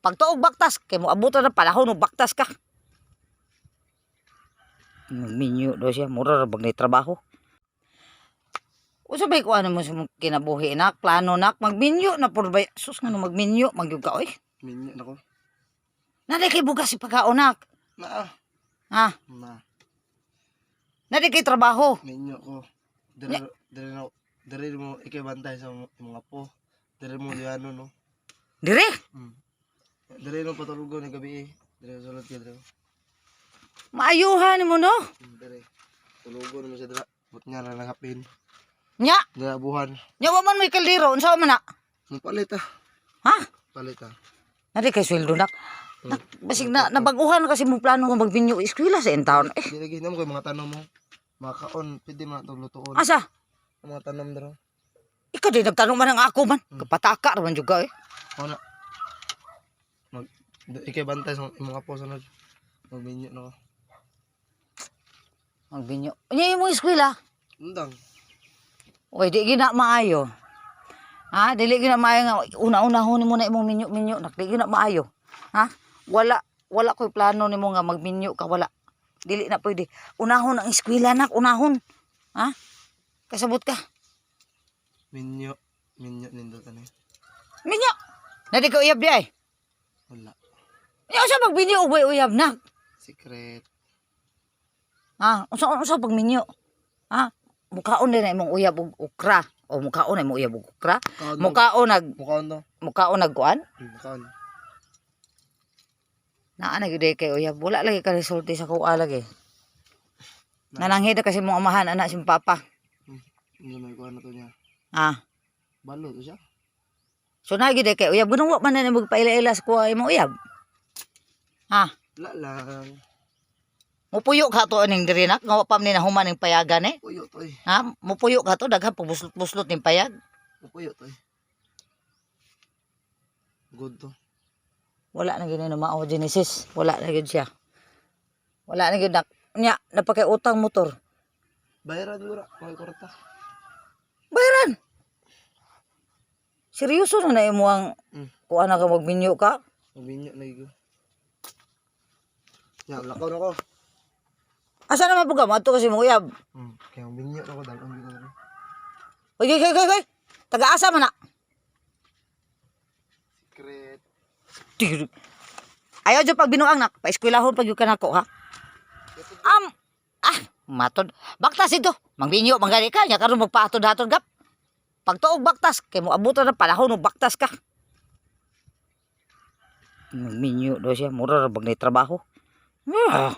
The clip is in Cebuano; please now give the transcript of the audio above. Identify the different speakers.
Speaker 1: Pagtuog baktas kay moabutan ng panahon og baktas ka. Minyo daw siya, mura ra bag trabaho. Unsa bay kuan mo sa imong kinabuhi, nak? Plano, nak, magminyo na pud bay. Sus, ngano magminyo magyud ka oy?
Speaker 2: Minyo na ko.
Speaker 1: Naa kay bugas sa pagkaon, nak?
Speaker 2: Naa.
Speaker 1: Ha?
Speaker 2: Na.
Speaker 1: Naa kay trabaho?
Speaker 2: Minyo ko. Dire dire na dire mo ikay bantay sa mga po. Dire mo diano no.
Speaker 1: Dire?
Speaker 2: Dire no patulugo ni gabi eh. Dire sulod ka dire.
Speaker 1: Maayuhan mo, no?
Speaker 2: Dire. Tulugo mo siya dira. But nga ra lang hapin.
Speaker 1: Nya,
Speaker 2: Dire buhan.
Speaker 1: nya wa man may kaldero, unsa man na?
Speaker 2: Palit ah.
Speaker 1: Ha?
Speaker 2: Palit ah.
Speaker 1: Naa kay sweldo, nak? Nak, basig na nabaguhan kasi mo plano nga magbinyo eskwela sa in town. Eh,
Speaker 2: Dire gid mo kay mga tanom mo. Mga kaon, pwede man itong lutuon.
Speaker 1: Asa?
Speaker 2: Ang mga tanom dira.
Speaker 1: Ikaw din nagtanong man ang ako man. Kapataka ra man jud ka eh.
Speaker 2: Ako na. Mag ikay bantay sa imong apo sunod. Magminyo na ko.
Speaker 1: Magbinyo. Unya imong eskwela?
Speaker 2: Undang.
Speaker 1: Oy, di gina maayo. Ha, dili gina maayo nga una-unahon nimo na imong minyo-minyo, nak, di gina maayo. Ha? Wala wala ko'y plano nimo nga magminyo ka, wala. Dili na pwede. Unahon ang eskwela, nak, unahon. Ha? Kasabot ka.
Speaker 2: Minyo. Minyo nindot ani.
Speaker 1: Minyo. Na di ka uyab di ay.
Speaker 2: Wala.
Speaker 1: Nya usa magbinyo og way uyab, nak?
Speaker 2: Secret.
Speaker 1: Ha? Unsa unsa pagminyo? Ha? Mukaon din na imong uyab og okra o mukaon na imong uyab og okra.
Speaker 2: Mukaon.
Speaker 1: Mukaon nag
Speaker 2: Mukaon to.
Speaker 1: Mukaon nag kuan?
Speaker 2: Mukaon.
Speaker 1: Naa na gyud kay uyab. Wala lagi ka resulti sa kuha lagi. Nananghid na kasi mong amahan anak si papa.
Speaker 2: Hindi may kuha na to niya.
Speaker 1: Ha?
Speaker 2: Balo to siya.
Speaker 1: So na gyud kay uyab, gunong wa man na magpaila-ila sa kuha imong uyab. Ha?
Speaker 2: Wala lang.
Speaker 1: Mupuyo ka to aning diri, nak, nga wa pa man ni nahuman ning payagan eh.
Speaker 2: Puyo to eh.
Speaker 1: Ha? Mupuyo ka to daghan pagbuslot-buslot ning payag.
Speaker 2: Puyo to eh. Good to.
Speaker 1: Wala na gyud ni mao Genesis. Wala na gyud siya. Wala na gyud, nak. Nya, napakay utang motor.
Speaker 2: Bayaran mo ra. Mga kwarta.
Speaker 1: Bayaran. Seryoso na na imo ang kuha na ka magminyo ka?
Speaker 2: Magbinyo na igo. Ya, lakaw na ko.
Speaker 1: Asa naman po ka? Mato kasi mong uyab.
Speaker 2: Kaya magbinyo na ko. Dalon ko na.
Speaker 1: Oy, oy, oy, oy, oy. Taga-asa man na.
Speaker 2: Secret.
Speaker 1: Tigr. Ayaw dyan pag binuang, nak. Pa-eskwelahon pag yun ka nako, ha? Ah, matod. Baktas ito. Mangbinyo, manggali ka. Nya karon magpaatod-hatod gap. Pagtuog baktas, kay mo abutan ng panahon og baktas ka. Minyo daw siya. Mura ra bag trabaho. Ah.